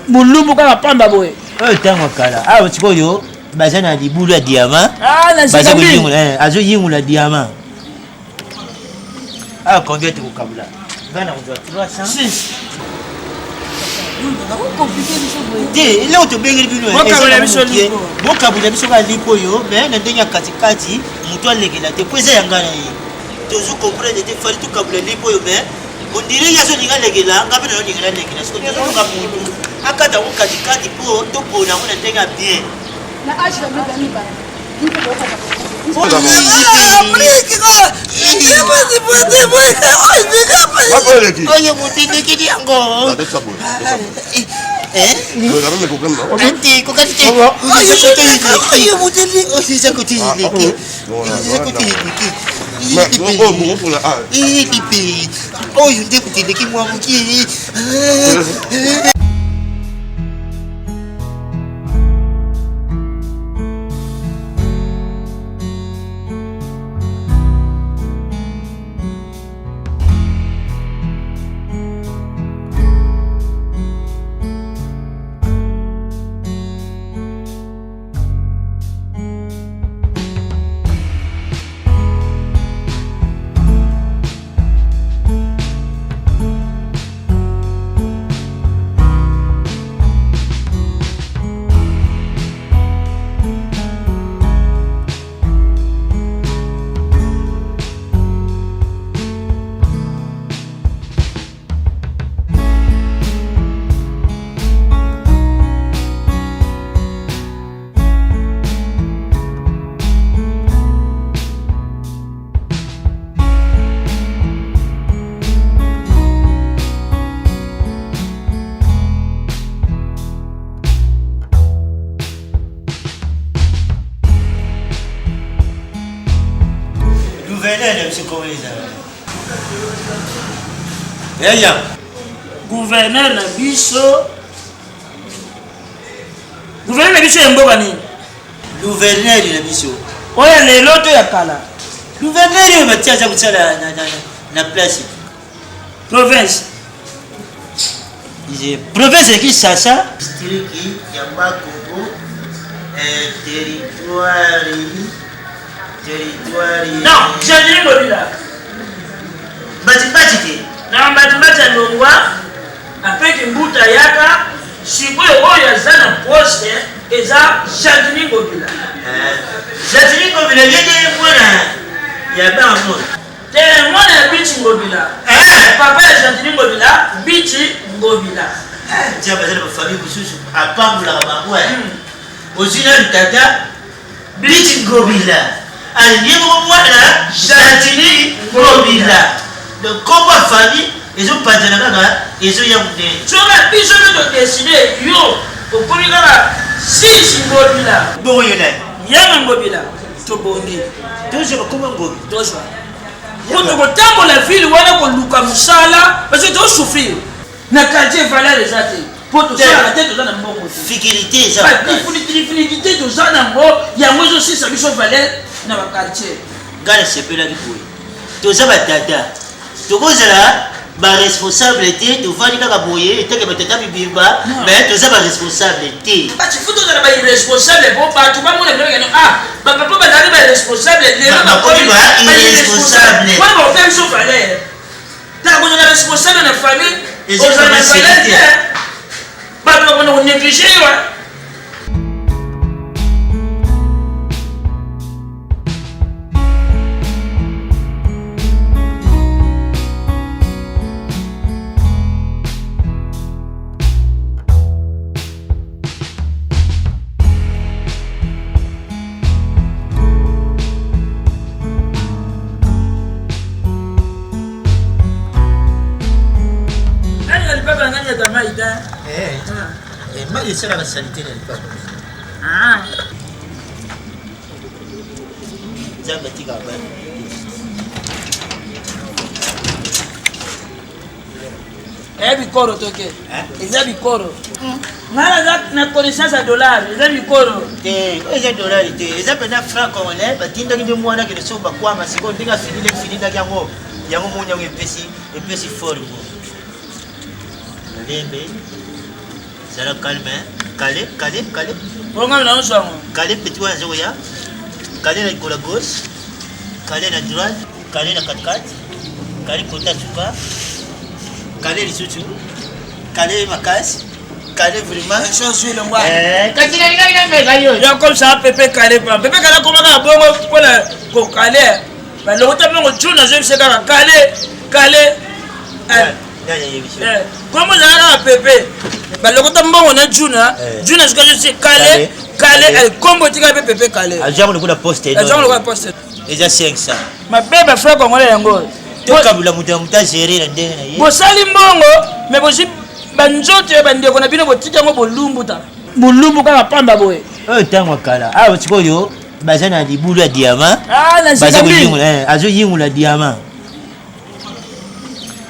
Bolumbu kaka pamba boye. Oyo ntango kala. Awa sikoyo baza na libulu ya diamant. Ah, na Baza koyingola, eh, azoyingola diamant. Awa combien tokokabula? Nga na kozwa 300. 6. Te, eloko tobengeli bino eh, Bokabola biso lipo. Bokabola biso kaka lipo oyo, mais na ndenge ya katikati moto alekela te po eza ya nga na ye. Tozo comprendre te, fallait tokabola lipo oyo mais on dirait ye azolinga alekela, nga mpe nazolinga nalekela. Sikoyo tozoluka motu akata yango katikati po topona yango na ndenge ya bien. Na age ya mibale. Oyo moto elekeli yango. Oyo nde moto eleki mwa moke. Gouverneur na biso comment ezala? Eya. Gouverneur na biso Gouverneur na biso ya mboka nini? Gouverneur na biso. Oyo lelo to ya kala? Gouverneur oyo batia aza kosala na, na, na place. Province. Province ya Kinshasa. District ya Bakongo, eh, territoire territoire. Non, Jean-Denis Ngobila. Bati bati te. Na bati bati alongwa. Après Kimbuta ayaka, sikoyo oyo aza na poste eza Gentiny Ngobila. Eh, Gentiny Ngobila ye nde mwana ya bango. Te mwana ya Bichi Ngobila. Eh. Papa ya Gentiny Ngobila, Bichi Ngobila. Eh, Nzambe aza na bafamille mosusu apambolaka bango. Ozwi nanu tata Bichi Ngobila aye moko mwana Gentiny Ngobila donc kombo ya famille ezopanzana kaka ezoya monene. Soki biso nde to decide yo okomi kaka sisi Ngobila. Bongo yo nani? Yanga Ngobila tobongi. Tozwa bakoma Ngobi. Tozwa. Po tokotambola ville wana koluka mosala parce que tozosouffrir. Na quartier valeur eza te po tosalaka te toza na mbongo te. Difficulté eza. Ba difficulté toza nango yango ezosisa biso valeur na ba quartier. Nga nasepelaki boye toza ba tata tokozala ba responsable te tovandi kaka boye etake ba tata mibimba mais toza ba responsable te. Kasi faut tozala ba irresponsable po bato bamona biloko ya ah ba papa bazalaki ba responsable lelo bakomi ba irresponsable. Wana bakopesa biso valeur. Tala kozala responsable na famille, ozala na valeur te. Bato bakona ko négliger yo. Nani na lipapa na ngai nyata mai te. Eh, eh, mai esalaka salite na lipapa. Ah. Nzambe atikaka bana. Eya bikoro toke. Eza bikoro. Nga naza na connaissance ya dollar, eza bikoro. Te, oyo eza dollar te, eza mpenza franc congolais, batindaki nde mwana akende somba kwanga, sikoyo ndenge afinile finilaki yango, yango moni yango epesi epesi forme. Malembe. Zala calme, kale kale kale. Bonga na nzwa ngo. Kale petit wana azokoya. Kale na likolo gauche, kale na droite, kale na katikati, kale kota suka, kale lisusu, kale makasi, kale vraiment. Eh, kasi nalingaki nameka yo. Ya comme ça pepe kale pa. Pepe kale akomaka bongo mpona kokale. Balokota bongo juu nazoyebisa kaka kale kale. Eh. Eh, kombo ezala kaka pepe balokota mbongo na juna eh. Juna sikoyo azosi kale kale eh, kombo etikala mpe pepe kale. Azwango lokola poste. Azwango lokola poste. Eza 500. Mabe ba frère congolais yango. Tokabula moto ya moto agere na ndenge na ye. Bosali mbongo mais bozwi banzoto ya bandeko na bino botiki yango bolumbu ta bolumbu kaka pamba boye. Oyo ntango ya kala awa sikoyo baza na libulu ya diama. Ah, azoyingula diama.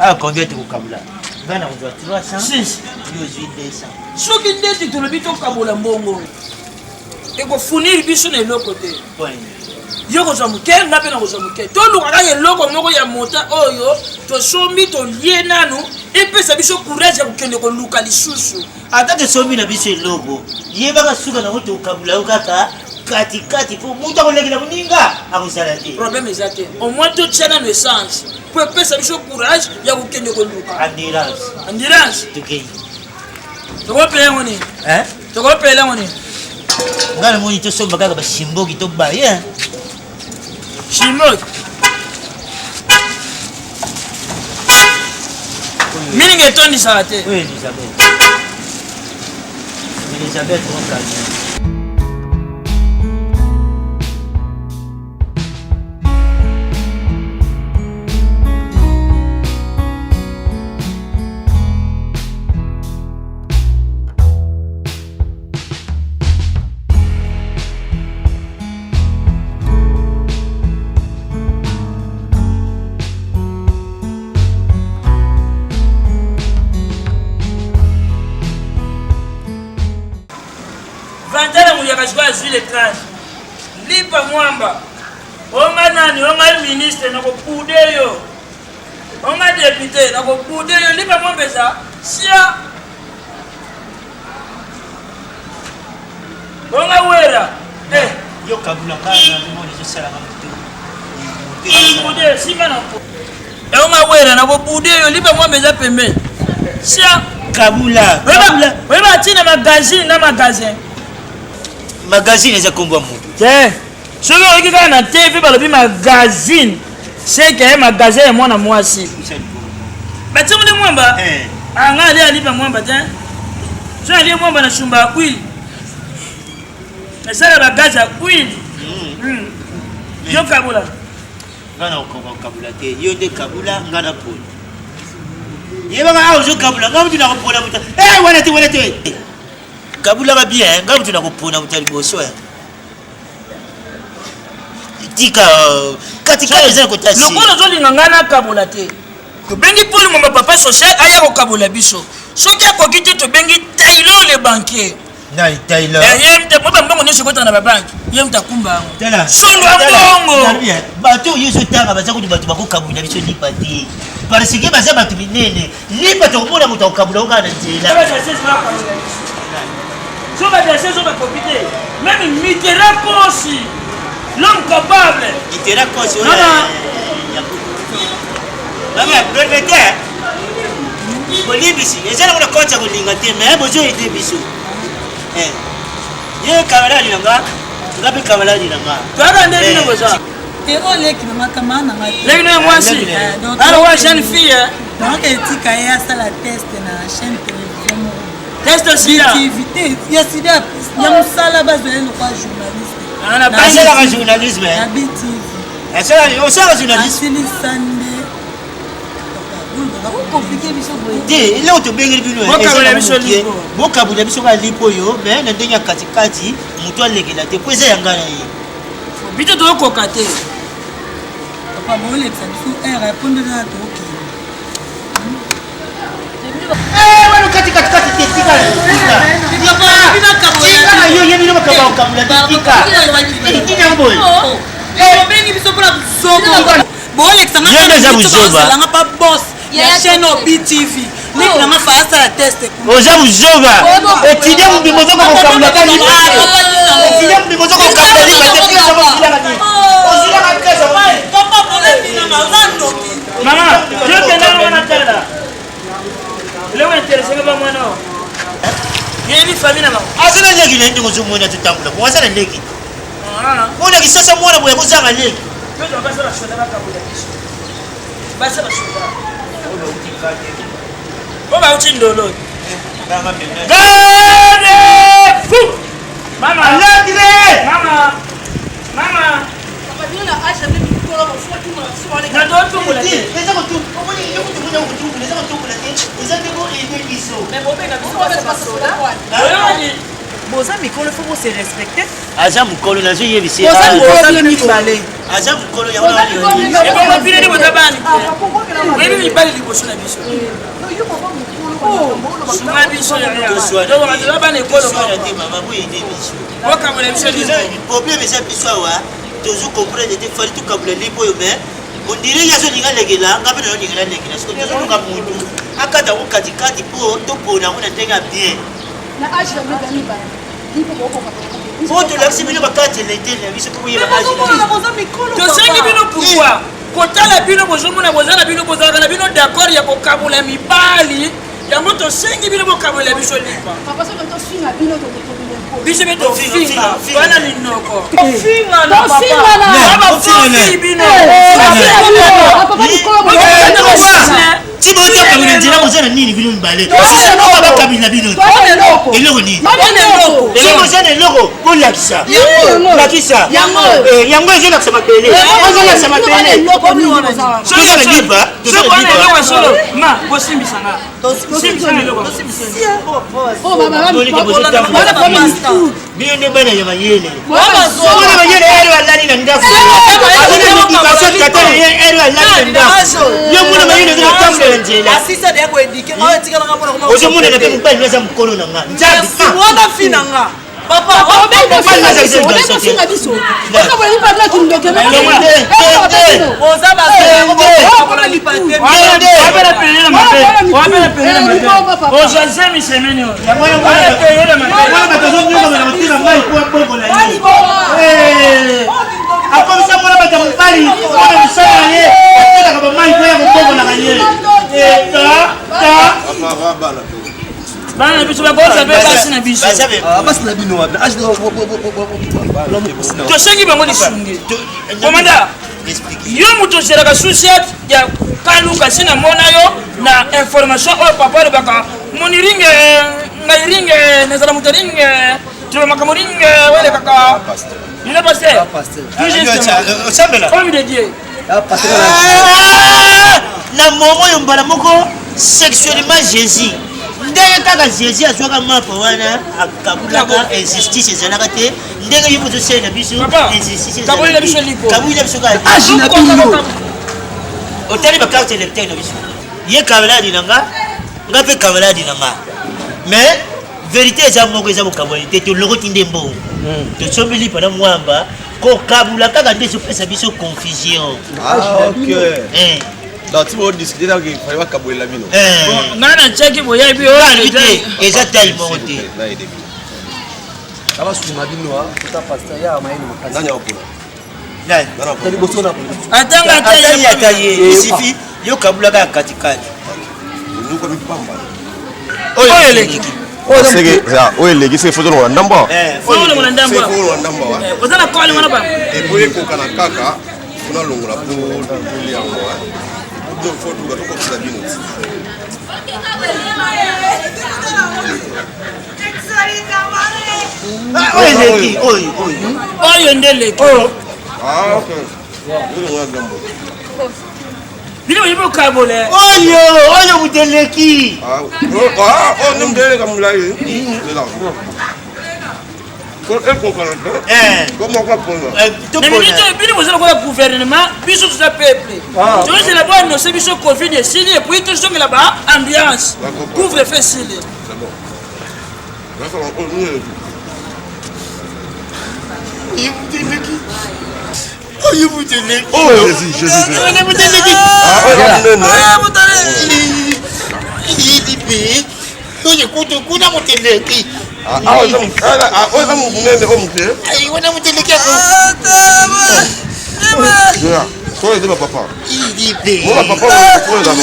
Awa combien tokokabula? Nga na kozwa 300, yo ozwi 200. Soki ndeti tolobi tokabola mbongo ekofunir biso na eloko te. Yo kozwa moke, nga mpe nakozwa moke. Toluka kaka eloko moko ya mota oyo tosombi tolie nanu epesa biso courage ya kokende koluka lisusu. Ata tosombi na biso eloko, yebaka suka nango tokabula yo kaka katikati mpo moto akolekela moninga akozala te. Problème eza te, au moins totia nanu essence mpo epesa biso courage ya kokende koluka. Endurance. Endurance. Tokei. Tokopela yango nini? Tokopela yango nini? Ngai namoni tosomba kaka bashimboki tobaye. Shimboki mininga etondisaka te. Oyo Elizabeth. Elizabeth Rokazi. Vantana muyaka sikoyo azwi le 30 lipa mwamba onga nani onga ministre nakopude yo onga depute nakopude yo lipa mwamba eza sia Bonga wera. Eh, yo kabula ngai na moni ezosala nga motu. Bude simba na ko. Onga wera na ko bude yo liba mwa meza pembeni. Sia kabula. Kabula. Oyeba tina magazine na magasin. Magazine eza kombo ya motu. Te. Soki oyoki kaka na TV balobi magazine, c'est que magasin ya mwana mwasi. Batie nde mwamba. Eh. Ah, nga alia alipa mwamba te. So alie mwamba na shumba ya huile. Nasala ba gaz ya huile. Mm. Yo kabula. Nga na okoka kabula te. Yo nde kabula nga na pona. Yebaka awa ozokabula nga mutu nakopona mutu. Eh, wana te wana te. Kabulaka bien, nga mutu nakopona mutu ya liboso. Eh. Tika katikati eza kotasi. Lokola ozolinga ngai nakabola te, tobengi Paul Mwamba papa social aya kokabola biso. Soki akoki te, tobengi Taylor le banquier. Nani Taylor? Eh, ye mta mwa mbongo nyonso ekotaka na babanki, ye mta akumba yango. Tala. Solo ya mbongo. Bato oyo ozotanga baza kutu bato bakokabola biso lipa te. Parce que baza bato minene. Lipa tokomona moto akokabola kaka na nzela. Soki ba soki bakoki te. Même Mitterrand Kosi, l'homme capable. Mitterrand Kosi. Non, non. Baba, permettez. Bolimbisi, eza nango na compte ya kolinga te, mais bozo aider biso. Eh. Ye camarade na nga, nga mpe camarade na nga. Toyaka nde bino boza. Te oyo leki na makama na nga te. Leki na mwasi. Alors wa jeune fille. Donc etika ye asala test na chaîne télévision moko. Test sida. TV te ya sida ya mosala bazwa ye lokola journaliste. Asalaka journalisme. Na BTV. Osalaka journaliste. Asilisa nde te eloko tobengeli bino bokabola biso kaka lipo oyo me na ndenge ya katikati moto alekela te mpo eza ya ngai na ye bito tokokoka te papa bolekisa biso r mpo nde na tokokende wana kati kati kati te tika tika na yo yebi makambo ya kokabola te tika nini yango boye obengi biso mpona buzoba bolekisa Yo nde oza buzoba. nga pa boss ya chaîne oyo BTV. Leki na nga fa asala test. Oza buzoba. Étudiant mobimba oza kokamula kaka lipa te. Étudiant mobimba oza kokamula lipa te. Classe yango osilaka te. Osilaka classe yango te. Papa problème na nga oza ndoki. Mama, tokenda wana tala. Eloko interesse nga ba mwana oyo. Yebi famille na bango. Aza na leki na ye ndenge ozomona totambola po aza na leki. Mona kisasa mwana boye akozanga leki. Tozwa basa basoda bakabola biso. Basa basoda. Oyo bauti ndolo. Garde fou. Mama. Alakile. Mama. Mama. Eza kotumbola eza kotumbola te eza nde ko aide biso. Boza mikolo faut bose respecter. Aza mokolo nazoyebisa Boza mibale. Aza mokolo ya Ebongo bino nde boza bana oyebi mibali liboso na biso sunga biso toza bana ekolo te mama boyede biso bokabola biso problème eza biso awa tozo comprendre te fali tokabola lipo oyo mais ondire ye azolinga alekela nga mpe nazolinga nalekela soki tozoluka motu akata yango katikati mpo topona yango na ndenge ya bien po tolakisi bino bakati eleteli na biso mpo boyeba Tosengi bino pourquoi kotala bino bozomona boza na bino bozalaka na bino d'accord ya kokabola mibali yango tosengi bino bokabola biso lipa biso mpe tofinga wana linoko tofingana bino. Ti bozokabola nzela boza na nini bino mibale bakabila bino eloko nini? Soki boza na eloko bolakisa lakisa yango ezolakisa mabele ozolakisa mabele toza na lipa. Soki wana eloko ya solo ma bosimbisanga simbisanga eloko. Bino nde bana ya mayele, bana mayele. Ere alali na ndako aza na éducation, tata na ye ere alali na ndako. Yo mwana mayele oza kotambola na nzela, ozomonana mpe mobali aza mokolo na nga nzambe. Wana fi na nga papa. Obenga biso Oza Wabela pene na mabe, wabela pene na mabe, ozwa zemi semeni oyo wabela pene na mabe. Wana bato azonyokama na motema ngai po abongola ye akomisa mwana bato ya mobali mpona mosala na ye atelaka bamai po ya kobongolaka ye ta ta. Bana na biso bakoza mpe basi na biso. Basi na bino wapi? Tosengi bango lisungi. Komanda, yo moto ozelaka susiat ya kaluka si namona yo na information oyo papa alobaka moni ringe ngai ringe nazala moto ringe toloba makambo ringe welekaka lelo paster. Osambela. Homme de Dieu. Na momo oyo mbala moko sexuellement Jésus ndenge kaka Jésus azwaka mapa wana akabulaka, injustice ezalaka te. Ndenge yo mozosalela biso injustice, kabolela biso lipo. Kabolela biso kaka. Age na bino. Otali bacarte électeur na biso, ye camarade na nga, nga mpe camarade na nga, mais vérité eza moko, eza kokabwani te. Tolokoti nde mbongo, tosombi lipa na mwamba, kokabula kaka nde ezopesa biso confusion. Ah, ok. Eh. Donc ti bodiscute tanke fale bakabolela bino. Eh. Ngai natiaki boyebi. Kalobi te eza taille moko te. Na aide bino. Abasunga bino ota pasteur ya mayele makasi. Nani akopona? Nani? Nani akopona? Liboso na Atanga. Ata ye, ata ye, isifi yo kabulaka ya katikati. Onyuka mipamba. Oyo eleki. Seke oyo eleki seke fo tolongola ndambo awa. Olongola ndambo. Seke fo olongola ndambo awa. Oza na kole wana ba. Epo ekokana kaka fo nalongola po tolia yango. Donc fo tuka tokokisa bino ti. Oyo eleki oyo oyo. Oyo nde eleki. Ah, ok. Olongola ndambo. Bino boyebi okabola. Oyo oyo moto eleki. Ah, oh, ah, oh, nde moto eleka molai. Ekokana te. Eh. Ko moko apona. Eh, Na minute topona. oyo bino boza lokola gouvernement, biso toza peuple. Tozela bo annonce biso Covid esili et puis tozongela ba ambiance, couvre feu esili. C'est bon. Nasala oyo nini eleki? Oyo moto eleki, oyo moto eleki. Oh, Jésus, Jésus. Oyo moto eleki. Ah, oyo monene. Lipe oyo kutu kuna moteleki. Awa oyo eza monene oyo moke. Wana moteleki yango. Oyo eza bapapa. Lipe. Oyo bapapa oyo eza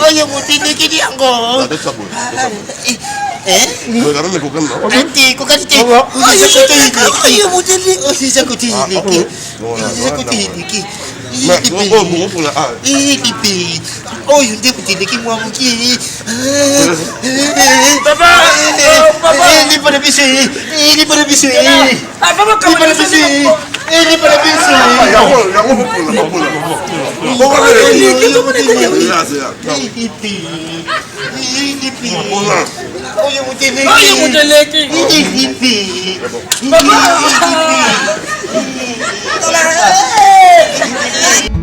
Oyo moteleki yango. Ate kokati te. Oyo moteleki. Oyo eza koteleki. Oyo eza koteleki. Lipe. Oyo nde moteleki mwa moke. Lipa na biso. Lipa na biso. Lipa na biso. Lipa na biso. Oyo moteleki. Oyo moteleki. Lipe. Papa. Lipe.